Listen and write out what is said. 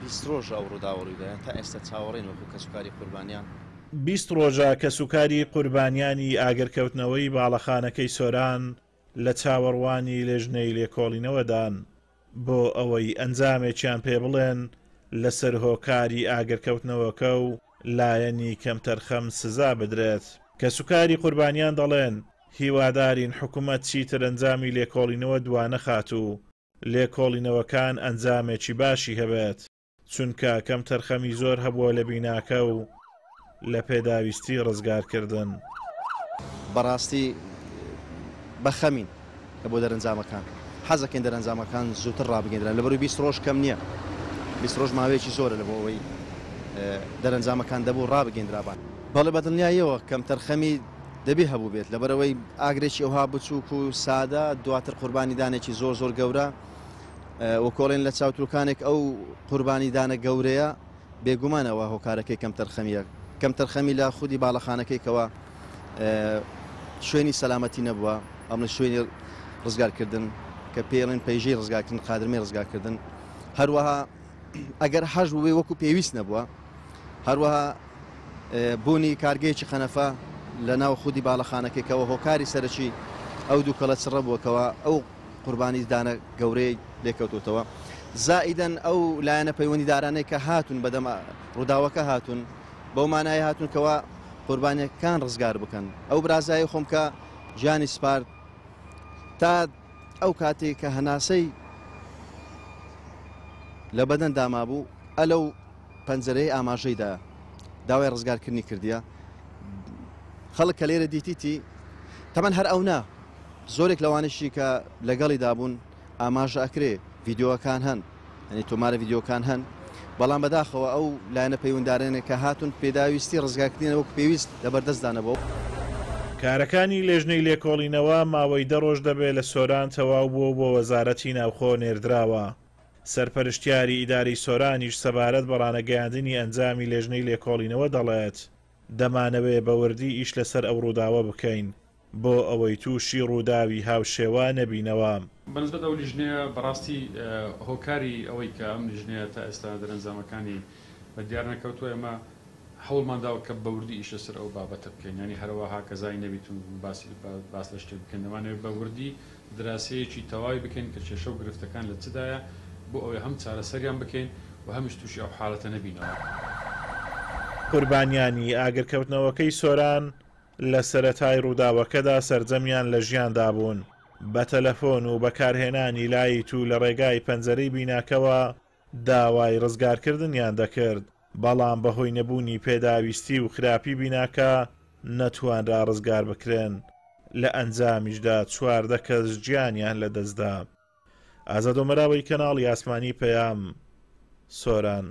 20 ڕۆژە ئەو ڕووداوە ڕوویدا، تا ئێستا چاوەڕێین وەکو کەسوکاری قوربانیان. 20 ڕۆژە کەسوکاری قوربانیانی ئاگرکەوتنەوەی باڵەخانەکەی سۆران لە چاوەڕوانی لێژنەی لێکۆڵینەوەدان بۆ ئەوەی ئەنجامێکیان پێ بڵێن لەسەر هۆکاری ئاگرکەوتنەوەکە و لایەنی کەمتەرخەم سزا بدرێت. کەسوکاری قوربانیان دەڵێن، هیوادارین حکومەت چیتر ئەنجامی لێکۆڵینەوە دوانەخات و لێکۆڵینەوەکان ئەنجامێکی باشی هەبێت، چونکە کەمتەرخەمی زۆر هەبووە لە بیناکە و لە پێداویستی ڕزگارکردن. بەڕاستی بە خەمین کە بۆ دەرەنجامەکان حەزەکەین دەرەنجامەکان زووتر ڕابگەیندران لەبەروی 20 ڕۆژ کەم نییە 20 ڕۆژ ماوەیەکی زۆرە لە بۆ ئەوەی دەرەنجامەکان دەبوو ڕابگەیندرابان. بەڵێ بەدڵنیاییەوە کەمتەرخەمی دەبێ هەبووبێت لەبەرئەوەی ئاگرێکی ئەوها بچووک و سادە دواتر قوربانیدانێکی زۆر زۆر گەورە وەکۆڵێن لە چاوتروکانێک ئەو قوربانیدانە گەورەیە بێگومان ئەوە هۆکارەکەی کەمتەرخەمیە کەمتەرخەمی لە خودی باڵەخانەکەی کەوا شوێنی سەلامەتی نەبووە ئەمە شوێنی ڕزگارکردن کە پێڵێن پەیژەی ڕزگارکردن قادرمەی ڕزگارکردن هەروەها ئەگەر حەش بووێ وەکو پێویست نەبووە هەروەها بوونی کارگەیەکی قەنەفە لە ناو خودی باڵەخانەکەی کەەوە هۆکاری سەرەکی ئەو دووکەڵە چڕە بووە کەوا ئەو قوربانی دانە گەورەی لێکەوتوتەوە زائیدەن ئەو لایەنە پەیوەندیدارانەی کە هاتوون بەدەم ڕووداوەکە هاتوون بەو مانای هاتوون کەوا قوربانیەکان ڕزگار بکەن ئەو برازای خۆم کە گیانی سپارد تا ئەو کاتێک کە هەناسەی لە بەدەن دامابوو ئەلەو پەنجەرەی ئاماژەی دا داوای ڕزگارکردنی کردیە خەڵک کە لێرە دیتیتی تەمەن هەر ئەو نا زۆرێک لەوانەشی کە لەگەڵی دابوون ئاماژە ئەکرێ ڤیدیۆکان هەن ئەنی تۆمارە ڤیدیۆکان هەن بەڵام بەداخەوە ئەو لایەنە پەیوەندارانە کە هاتون پێداویستی ڕزگارکردنی وەکو پێویست لەبەردەستدا نەبوو. کارەکانی لێژنەی لێکۆڵینەوە ماوەی دە ڕۆژ دەبێ لە سۆران تەواو بووە و بۆ وەزارەتی ناوخۆ نێردراوە. سەرپەرشتیاری ئیدارەی سۆرانیش سەبارەت بە ڕانەگەیاندنی ئەنجامی لێژنەی لێکۆڵینەوە دەڵێت، دەمانەوێ بە وردی ئیش لەسەر ئەو ڕووداوە بکەین بۆ ئەوەی تووشی ڕووداوی هاوشێوە نەبینەوە. بەنسبەت ئەو لیژنەیە بەڕاستی هۆکاری ئەوەی کە ئەم لیژنەیە تا ئێستا دەرەنجامەکانی بە دیار نەکەوتووە ئێمە هەوڵمان داوە کە بە وردی ئیش لەسەر ئەو بابەتە بکەین یانی هەرەوەها کە زای نەبیت و باسی باس لە شتێک بکەین دەمانەوێت بە وردی دراسەیەکی تەواوی بکەین کە کێشە و گرفتەکان لە چدایە بۆ ئەوەی هەم چارەسەریان بکەین و هەمیش تووشی ئەو حالەتە نەبینەوە. قوربانیانی ئاگرکەوتنەوەکەی سۆران لە سەرەتای ڕووداوەکەدا سەرجەمیان لە ژیاندا بوون، بە تەلەفۆن و بەکارهێنانی لایت و لە ڕێگای پەنجەرەی بیناکەوە داوای ڕزگارکردنیان دەکرد، بەڵام بەهۆی نەبوونی پێداویستی و خراپی بیناکە نەتوانرا ڕزگار بکرێن، لە ئەنجامیشدا 14 کەس گیانیان لەدەستدا. ئازاد ئۆمەراوی کەناڵی ئاسمانی پەیام، سۆران.